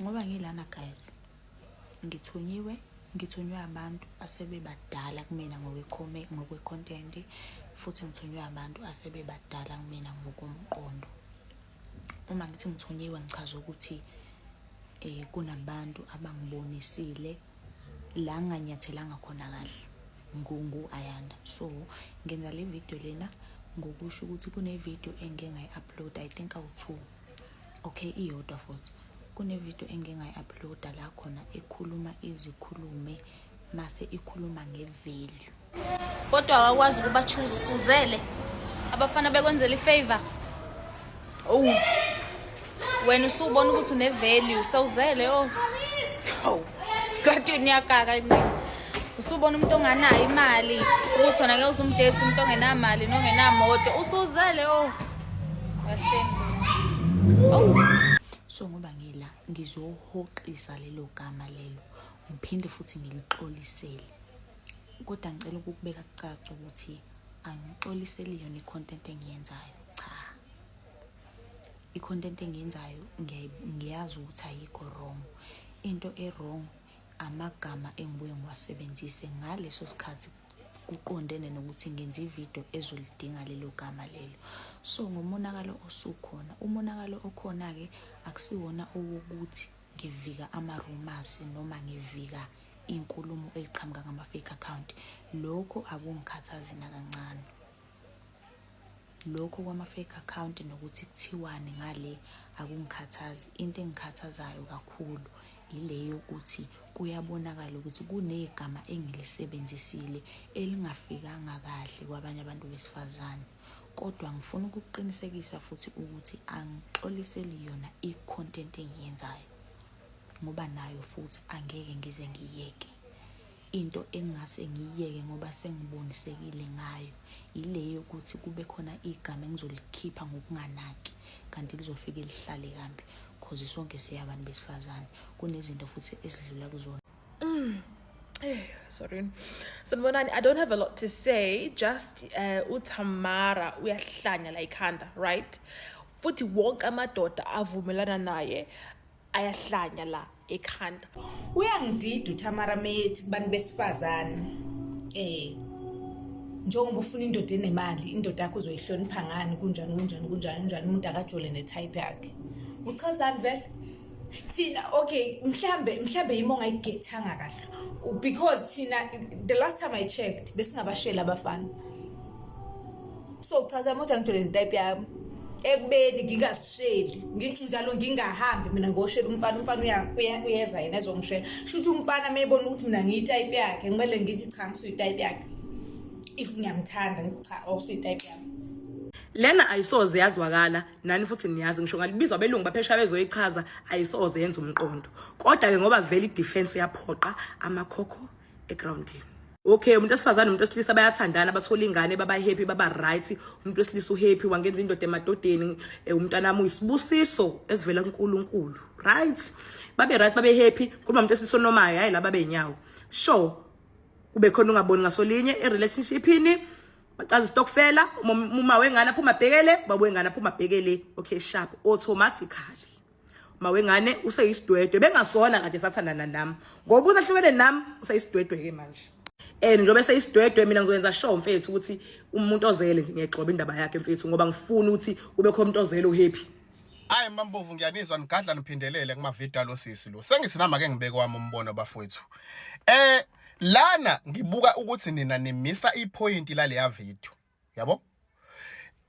Ngoba ngilana guys, ngithunyiwe, ngithunywe abantu asebebadala kumina ngokwe-content, futhi ngithunywe abantu asebebadala kumina ngokomqondo. Uma ngithi ngithunyiwe, ngichaza ukuthi kunabantu abangibonisile la nginganyathelanga khona kahle ngu-Ayanda. So ngenza le video lena ngokusho ukuthi kune-video engike ngayi-upload, I think awu-two, okay, iyodwa futhi. Kune-video engike ngayi-uploada la khona ekhuluma izikhulume mase ikhuluma nge-value. Kodwa akakwazi ukuba choose usuzele abafana bekwenzela i-favor. Oh, wena usubona ukuthi une-value, sewuzele. Oh, hawu, kade niyakaka nini? Usubona umuntu onganayo imali ukuthi wena ngeke uzum-date, umuntu ongenamali nongenamoto, usuzele. Oh, kahleni. Oh. So ngoba ngila, ngizohoxisa lelo gama lelo, ngiphinde futhi ngilixolisele, kodwa ngicela ukukubeka kucace ukuthi angixoliseli yona i-content engiyenzayo. Cha, i-content engiyenzayo ngiyazi ukuthi ayikho wrong. Into e-wrong amagama engibuye ngiwasebenzise ngaleso sikhathi kuqondene nokuthi ngenza ividiyo ezolidinga lelo gama lelo. So ngomonakalo osukhona, umonakalo okhona-ke akusiwona owokuthi ngivika ama-rumors noma ngivika inkulumo eyiqhamuka ngama-fake account. Lokho akungikhathazi nakancane, lokho kwama-fake account nokuthi kuthiwani ngale akungikhathazi. Into engikhathazayo kakhulu ile yokuthi kuyabonakala ukuthi kunegama engilisebenzisile elingafikanga kahle kwabanye abantu besifazane. Kodwa ngifuna ukuqinisekisa futhi ukuthi angixoliseli yona i-content engiyenzayo, ngoba nayo futhi angeke ngize ngiyeke. Into engingase ngiyiyeke ngoba sengibonisekile ngayo ile yokuthi kube khona igama engizolikhipha ngokunganaki, kanti lizofike lihlale kambi, cause sonke siyabantu besifazane, kunezinto futhi esidlula kuzona. Sorry. Sanibonani, I don't have a lot to say, just uTamara uyahlanya la ikhanda, right? Futhi wonke amadoda avumelana naye ayahlanya la ekhanda. Uyangidida uTamara meyethi kubantu besifazane, njengoba ufuna indoda enemali, indoda yakho uzoyihlonipha ngani? Kunjani, kunjani, kunjani, kunjani? Umuntu akajole ne-type yakhe. Uchazani vele? Thina, okay, mhlambe yimo ongayigethanga kahle, because thina, the last time I checked, besingabashela abafana. So uchaza ukuthi angijole ne-type yami ekubeni ngingazisheli, ngithi njalo ngingahambi mina ngoshela umfana. Umfana uyeza yena ezongishela. Shuthi umfana mayebona ukuthi mina ngiyi-type yakhe, kumele ngithi cha, ngisuyi-type yakhe if ngiyamthanda, ngithi cha, awusuyi-type yami. Lena ayisoze yazwakala nani futhi niyazi, ngisho ngalibizwa abelungu baphesheya bezoyichaza, ayisoze yenza umqondo. Kodwa-ke ngoba vele i-defense yaphoqa amakhokho egroundini. Okay, umuntu wesifazane nomuntu wesilisa bayathandana, bathola ingane, baba happy, baba right. Umuntu wesilisa uhappy, wangenza indoda emadodeni, umntwana wami uyisibusiso esivela kuNkulunkulu, right? Babe right, babe happy. Kuma umuntu wesilisa onomayo, hayi laba benyawo. Sure, kube khona ungaboni ngasolinye e-relationshipini, bacaza istokfela, uma wengane aphuma bhekele, baba wengane aphuma bhekele. Okay, sharp, automatically ma wengane useyisidwedwe bengasona kade sathandana nami, ngoba usahlukene nami, useyisidwedwe ke manje. And njengoba eseyisidwedwe, mina ngizoyenza sure, mfethu, ukuthi umuntu ozele nje ngiyayigxoba indaba yakhe, mfethu, ngoba ngifuna ukuthi kube khona umuntu ozele uhappy. Hayi Mambovu, ngiyanizwa nigadla niphindelele kuma-video alosisi lo. Sengithi nami ake ngibeke wami umbono, bafowethu. Lana ngibuka ukuthi nina nimisa i-point laleya video. Yabo?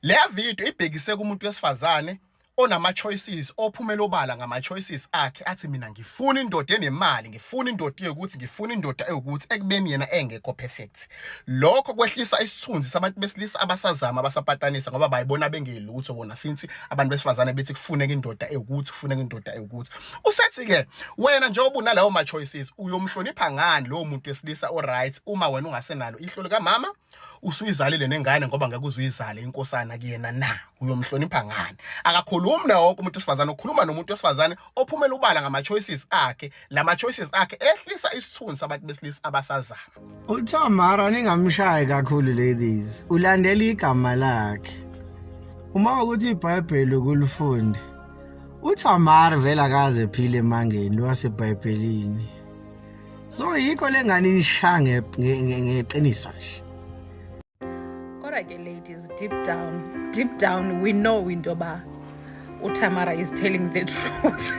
Leya video ibhekise kumuntu wesifazane onama choices, ophumela obala ngama choices akhe, athi mina ngifuna indoda enemali, ngifuna indoda yokuthi, ngifuna indoda ewukuthi, ekubeni yena engekho perfect. Lokho kwehlisa isithunzi sabantu besilisa abasazama, abasapatanisa, ngoba bayibona bengelutho bona, since abantu besifazane bethi kufuneka indoda ewukuthi, kufuneka indoda ewukuthi. Usethi ke wena njengoba unalawo ma choices, uyomhlonipha ngani lowo muntu wesilisa o right uma wena ungasenalo ihlo likamama, usuyizalile nengane, ngoba ngeke uzuyizale inkosana kuyena na? Uyomhlonipha ngani? Akakhulumi na wonke umuntu wesifazane, ukhuluma nomuntu wesifazane ophumela ubala ngama choices akhe. Lama choices akhe ehlisa isithunzi sabantu besilisa abasazama. UTamara ningamshayi kakhulu, ladies. Ulandela igama lakhe. Uma ukuthi iBhayibheli ukulifunde. UThamar vele akaze ephile emangeni lwaseBhayibhelini. So yikho lengane inishaya ngeqiniso nje. Kodwa ke ladies, deep down, deep down we know into yoba uTamara is telling the truth.